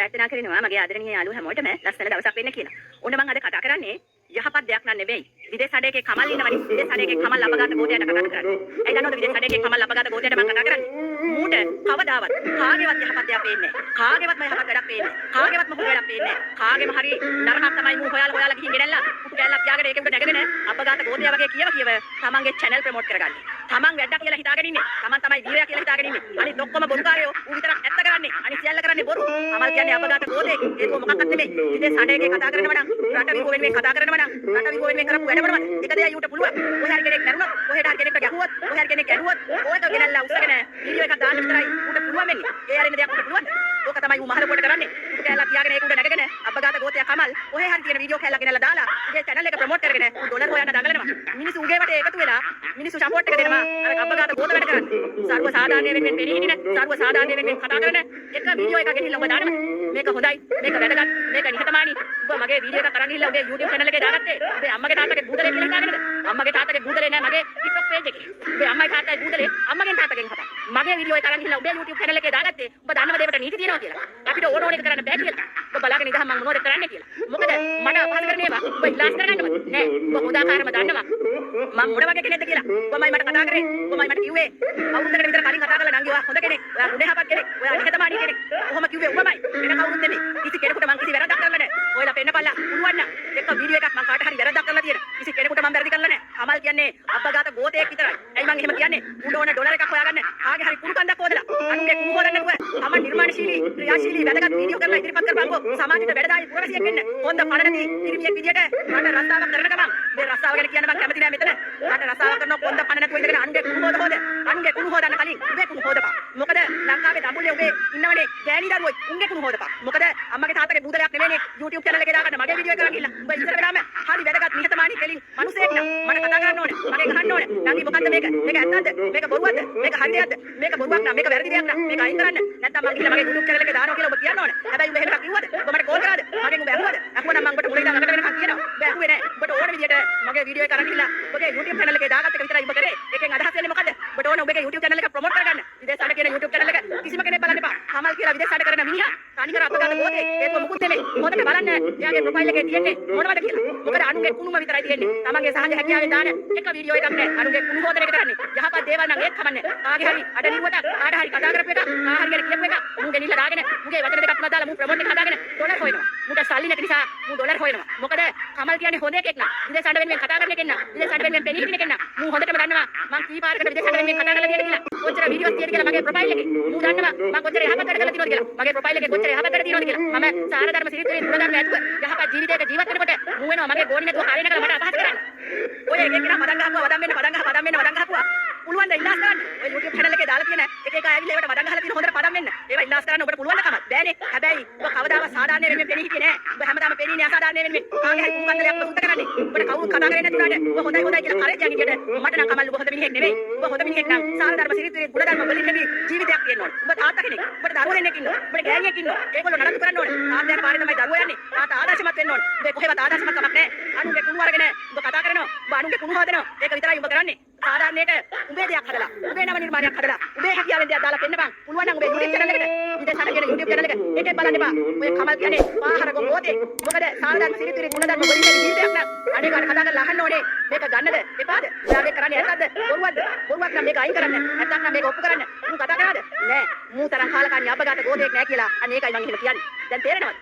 ප්‍රාර්ථනා කරනවා මගේ ආදරණීය යාළුවෝ හැමෝටම ලස්සන දවසක් වෙන්න කියලා. ඔන්න මං අද කතා කරන්නේ යහපත් දෙයක් නන් නෙවෙයි. විදේශ හඩේකේ කමල් ඉන්නවනේ. විදේශ හඩේකේ කමල් අපගාත ගෝතයට කතා කරන්නේ. ඇයි දන්නවද විදේශ හඩේකේ කමල් අපගාත ගෝතයට මං කතා කරන්නේ? මූට කවදාවත් කාගේවත් යහපත් දෙයක් පේන්නේ නැහැ. කාගේවත්ම යහපත් වැඩක් පේන්නේ නැහැ. කාගේවත්ම හොඳ වැඩක් පේන්නේ නැහැ. කාගේම හරි නරකක් තමයි මූ හොයාලා හොයාලා ගිහින් ගෙනල්ලා පුටු කෑල්ලක් තියාගෙන ඒකෙ උඩ නැගගෙන අපගාත ගෝතයා වගේ කියව කියව තමන්ගේ චැනල් ප්‍රොමෝට් කරගන්නේ. තමන් වැඩක් කියලා හිතාගෙන ඉන්නේ. තමන් තමයි වීරයා කියලා හිතාගෙන ඉන්නේ. අනිත් ඔක්කොම බොරුකාරයෝ. ඌ විතරක් ඇත්ත කරන්නේ. අනිත් සියල්ල කරන්නේ බොරු. කමල් කියන්නේ අපගාත ගෝතෙක්. ඒක මොකක්වත් නෙමෙයි. විදේශ හඩේකේ කතා කරනවා නම්, රට විභව වෙනුවෙන් කතා කරනවා නම්, රට විභව වෙනුවෙන් කරපු වැඩ මොනවද? එක දෙයයි ඌට පුළුවන්. කොහේ හරි කෙනෙක් මැරුණොත්, කොහෙට හරි කෙනෙක්ට ගැහුවොත්, කොහේ හරි කෙනෙක් ගැහුවොත්, ඔයක ගෙනල්ලා උස්සගෙන වීඩියෝ එකක් දාන්න විතරයි ඌට පුළුවන් වෙන්නේ. ඒ අරින්න දෙයක් ඌට පුළුවන්ද? ඕක තමයි ඌ මහලොකුවට කරන්නේ. ඌට කෑල්ලක් තියාගෙන ඒක උඩ නැගගෙන අපගාත ගෝතයා කමල් කොහේ හරි තියෙන වීඩියෝ කෑල්ලක් ගෙනල්ලා දාලා උගේ චැනල් එක ප්‍රොමෝට් කරගෙන ඌ ඩොලර් හොයන්න දඟලනවා. මිනිස්සු උගේ වටේ එකතු වෙලා මිනිස්සු සපෝට් එක දෙනවා අර අපගාත ගෝත වැඩ කරන්න. සර්ව සාධාරණ වෙනුවෙන් පෙනී හිටින, සර්ව සාධාරණ වෙනුවෙන් කතා කරන එක වීඩියෝ එකක් ගෙනහිල්ලා ඔබ දානවා. මේක හොඳයි, මේක වැදගත්, මේක නිහතමානී. ඔබ මගේ වීඩියෝ එකක් අරන් ගිහිල්ලා ඔබේ YouTube channel එකේ දාගත්තේ ඔබේ අම්මගේ තාත්තගේ බූදලේ කියලා හිතාගෙනද? අම්මගේ තාත්තගේ බූදලේ නෑ මගේ TikTok page එකේ. ඔබේ අම්මයි තාත්තයි බූදලේ අම්මගෙන් තාත්තගෙන් හදා. මගේ වීඩියෝ එක අරන් ගිහිල්ලා ඔබේ YouTube channel එකේ දාගත්තේ ඔබ දන්නවද ඒවට නීති තියෙනවා කියලා? අපිට ඕන ඕන එක කරන්න බෑ කියලා. ඔබ බලාගෙන ඉඳහම මං මොනවද කරන්නේ කියලා. මොකද මට අපහාස කරන ඒවා ඔබ ඉල්ලාස් කරගන්නවද? නෑ. ඔබ හොදාකාරම දන්නවා මං මොන වගේ කෙනෙක්ද කියලා. ඔබමයි මට කතා කරේ. ඔබමයි මට කිව්වේ අවුරුද්දකට විතර කලින් කතා කරලා නංගි ඔයා හොඳ කෙනෙක්. ඔයා ගුණ යහපත් කෙනෙක්. ඔයා නිහතමානී කෙනෙක්. ඔහොම කිව්වේ ඔබමයි. වෙන කවුරුත් නෙමෙයි. කිසි කෙනෙකුට මං කිසි වැරද්දක් කරලා නෑ. ඔයලා පෙන්නපල්ලා පුළුවන් නම් එක වීඩියෝ එකක් මං කාට හරි වැරද්දක් කරලා තියෙන. කිසි කෙනෙකුට මං වැරදි කරලා නෑ. කමල් කියන්නේ අබ්බගාත ගෝතයෙක් විතරයි. ඇයි මං එහෙම කියන්නේ? උඩ ඕන ඩොලර් එකක් හොයාගන්න. කාගේ හරි කුණු කන්දක් හොදලා. අනුන්ගේ කුණු හොදන්න නැතුව තමන් නිර්මාණශීලී, ක්‍රියාශීලී වැදගත් වීඩියෝ කරලා ඉදිරිපත් කරපන්කෝ. සමාජයට වැඩදායී පුරවැසියෙක් වෙන්න. හොඳ පණ නැති පිරිමියෙක් විදියට රට රස්සාවක් කරන ගමන් මේ රස්සාව ගැන කියන්න මං කැමති නෑ මෙතන. රට රස්සාවක් කරනවා කොන්ද පණ නැතුව ඉඳගෙන අනුන්ගේ කුණු හොද හොද. අනුන්ගේ කුණු හොදන්න කලින් උඹේ කුණු හොදපන්. මොකද ලංකාවේ දඹුල්ලේ උඹේ ඉන්නවනේ ගෑණි දරුවෝ උන්ගේ කුණු හොදපන්. මොකද අම්මගේ තාත්තගේ බූදලයක් නෙමෙයිනේ YouTube channel එකේ දාගන්න මගේ වීඩියෝ එක කරන් ගිහිල්ලා. උඹ ඉස්සර වෙලාම හරි වැදගත් නිහතමානී කෙලින් මිනිසෙක් නම් මට කතා කරන්න ඕනේ. මගෙන් අහන්න ඕනේ. නංගි මොකද්ද මේක? මේක ඇත්තද? මේක බොරුවක්ද? මේක හරි දෙයක්ද? මේක බොරුවක් නම් මේක වැරදි දෙයක් නම් මේක අයින් කරන්න. නැත්තම් මං ගිහිල්ලා මගේ YouTube channel එකේ දානවා කියලා ඔබ කියන්න ඕනේ. හැබැයි උඹ එහෙම එකක් කිව්වද? ඔබ මට කෝල් කරාද? මගෙන් උඹ ඇහුවද? ඇහුවා නම් මං ඔබට මුල ඉඳන් අගට වෙනකන් කියනවා. උඹ ඇහුවේ නෑ. උඹට ඕන විදියට මගේ වීඩියෝ එක අරන් ගිහිල්ලා ඔබගේ YouTube channel එකේ දාගත්ත එක විතරයි උඹ කරේ. ඒකෙන් අදහස් වෙන්නේ මොකද්ද? උඹට ඕන ඔබගේ YouTube channel එක ප්‍රොමෝට් කරගන්න. විදේශ අඩ කියන YouTube channel එක කිසිම කෙනෙක් බලන්න එපා. කමල් කියලා විදේශ අඩ කරන මිනිහා තනිකර අපගාත ගෝතේ. හේතුව මොකුත් නෙමෙයි. හොඳට බලන්න එයාගේ ප්‍රොෆයිල් එකේ තියෙන්නේ මොනවද කියලා. මොකද අනුන්ගේ කුණුම විතරයි තියෙන්නේ. තමන්ගේ සහජ හැකියාවෙන් දාන එක වීඩියෝ එකක් නෑ. අනුන්ගේ කුණු හොදන එක කරන්නේ. යහපත් දේවල් නම් ඒත් කමන්නේ. කාගේ හරි අඩ නිරුවතක්, කාට හරි කතා කරපු එකක්, කා හරි ගැන කියපු එකක්, මූ ගෙනිල්ලා දාගෙන, මුගේ වචන දෙකක් තුනක් දාලා මූ ප්‍රොමෝට් එක හදාගෙන ඩොලර් හොයනවා. මුට සල්ලි නැති නිසා මූ ඩොලර් හොයනවා. මොකද කමල් කියන්නේ හොඳ එකෙක් නම්, විදේශ අඩ වෙනුවෙන් කතා කරන එකෙක් නම්, විදේශ අඩ වෙනුවෙන් පෙනී හිටින එකෙක් නම්, මූ හොඳටම දන්නවා මං කී පාරකට විදේශ අඩ වෙනුවෙන් කතා කරලා තියෙද කියලා. කොච්චර වීඩියෝස් තියෙද කියලා මගේ ප්‍රොෆයිල් එකේ. මූ දන්නවා මං කොච්චර යහපත් වැඩ කරලා තියෙනවද කියලා. මගේ ප්‍රොෆයිල් එකේ කොච්චර යහපත් වැඩ තියෙනවද කියලා. මම සාර ධර්ම සිරිත් විරිත් ගුණ ධර්ම ඇතුව යහපත් ජීවිතයක ජීවත් වෙනකොට මූ වෙනවා මගේ ගෝණි නැතුව කාලේ නැගලා මට අපහාස කරන්න. ඔය එක එක්කෙනා පදන් ගහපුවා වදන් වෙන්න, පදන් ගහ පදන් වෙන්න වදන් ගහපුවා. පුළුවන් ද ඉල්ලාස් කරන්න? ඔය YouTube channel එකේ දාලා තියෙන එක එක ඇවිල්ලා ඒවට වදන් ගහලා තියෙන හොඳට පදන් වෙන්න. ඒවා ඉල්ලාස් කරන්න ඔබට පුළුවන් ද කමක්? බෑනේ. හැබැයි ඔබ කවදාවත් සාධාරණ වෙනුවෙන් පෙනී හිටියේ නෑ. ඔබ හැමදාම පෙනී ඉන්නේ අසාධාරණ වෙනුවෙන්. කාගේ හරි කුණු කන්දලයක් ඔබ සුද්ධ කරන්නේ. ඔබට කවුරුත් කතා කරන්නේ නැති වුණාට ඔබ හොඳයි හොඳයි කියලා කරේ තියන් හිටියට මට නම් කමල් ඔබ හොඳ මිනිහෙක් නෙවෙයි. ඔබ හොඳ මිනිහෙක් නම් සාර ධර්ම සිරිත් විරිත් ගුණ ධර්ම වලින් ලැබි ජීවිතයක් තියෙන්න ඕනේ. ඔබ තාත්තා කෙනෙක්. ඔබට දරුවෝ දෙන්නෙක් ඉන්නවා. ඔබට ගෑණියෙක් ඉන්නවා. ඒගොල්ලෝ නඩත්තු කරන්න ඕනේ. තාත්තා යන පාරේ තමයි දරුවෝ යන්නේ. තාත්තා ආදර්ශමත් වෙන්න ඕනේ. ඔබ කොහෙවත් ආදර්ශමත් කමක් නෑ. අනුන්ගේ කුණු අරගෙන ඔබ කතා කරනවා. ඔබ අනුන්ගේ කුණු හදනවා. ඒක විතරයි ඔබ කරන්නේ. සාධාරණයට උඹේ දෙයක් හදලා, උඹේ නව නිර්මාණයක් හදලා, උඹේ හැකියාවෙන් දෙයක් දාලා පෙන්නපන්. පුළුවන් නම් උඹේ YouTube channel එකට, විදේශ අඩ කියන YouTube channel එක ඒකෙන් බලන්න එපා. ඔය කමල් කියන්නේ පාහර ගොන් ගෝතේ. මොකද සාධාරණ සිරිත් විරිත් ගුණ ධර්ම වලින් ලැබි ජීවිතයක් නම් අනේකට කතා කරලා අහන්න ඕනේ. මේක ගන්නද එපාද? ඔයා මේ කරන්නේ ඇත්තද බොරුවක්ද? බොරුවක් නම් මේක අයින් කරන්න. ඇත්තක් නම් මේක ඔප්පු කරන්න. මූ කතා කරාද? නෑ. මූ තරම් කාලකන්ණි අපගාත ගෝතෙක් නෑ කියලා. අන්න ඒකයි මං එහෙම කියන්නේ. දැන් තේරෙනවද?